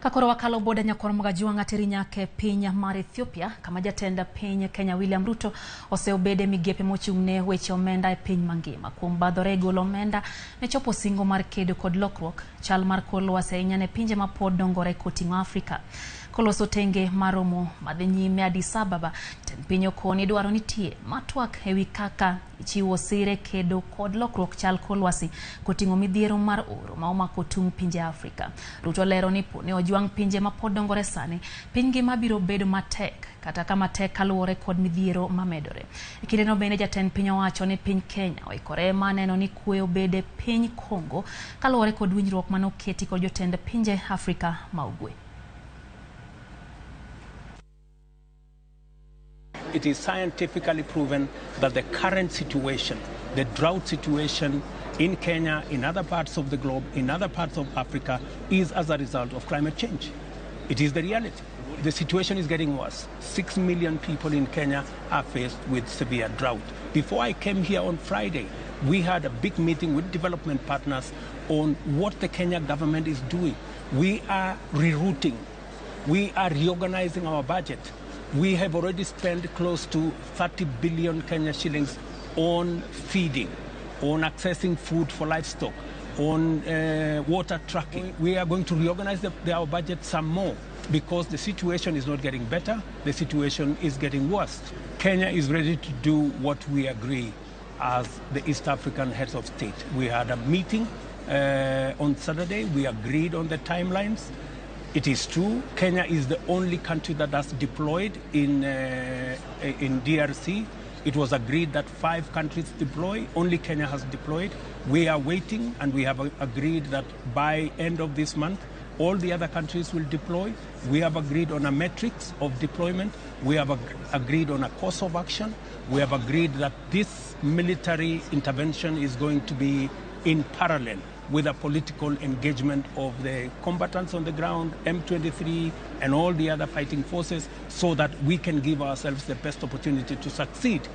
Kakoro wakalo boda nyakwar Magajuang' ateri nyaka e piny mar Ethiopia kama jatend piny Kenya William Ruto oseobede migepe mochung' ne weche omenda e piny mangima kuom badhore e golo omenda ne chopo singo mar kedo kod lokruok chal mar kor lwasi ahinya ne pinje mapod dongore koting'o Afrika. Koloso tenge mar romo madhi nyime Addis Ababa, jatend piny okoni dwaro nitie matwak ewi kaka ichiwo sire kedo kod lokruok chal kor lwasi koting'o midhiero mar oro ma omako tung' pinje Afrika. Ruto lero ni po ne ojwang' pinje mapod dongore sani, piny ngima biro bedo matek kata kama tek kaluwore kod midhiero mamedore. E kindeno bende jatend piny owacho ni piny Kenya oikore mar neno ni kwe obede piny Congo kaluwore kod winjruok manoketi kod jotend pinje Afrika ma Ugwe. It is scientifically proven that the current situation, the drought situation in Kenya, in other parts of the globe, in other parts of Africa, is as a result of climate change. It is the reality. The situation is getting worse. 6 million people in Kenya are faced with severe drought. Before I came here on Friday, we had a big meeting with development partners on what the Kenya government is doing. We are rerouting. We are reorganizing our budget. We have already spent close to 30 billion Kenya shillings on feeding, on accessing food for livestock, on water tracking. We are going to reorganize our budget some more because the situation is not getting better, the situation is getting worse. Kenya is ready to do what we agree as the East African heads of state. We had a meeting on Saturday. We agreed on the timelines. It is true, Kenya is the only country that has deployed in DRC. It was agreed that 5 countries deploy. Only Kenya has deployed. We are waiting, and we have agreed that by end of this month, all the other countries will deploy. We have agreed on a matrix of deployment. We have agreed on a course of action. We have agreed that this military intervention is going to be in parallel with a political engagement of the combatants on the ground, M23, and all the other fighting forces, so that we can give ourselves the best opportunity to succeed.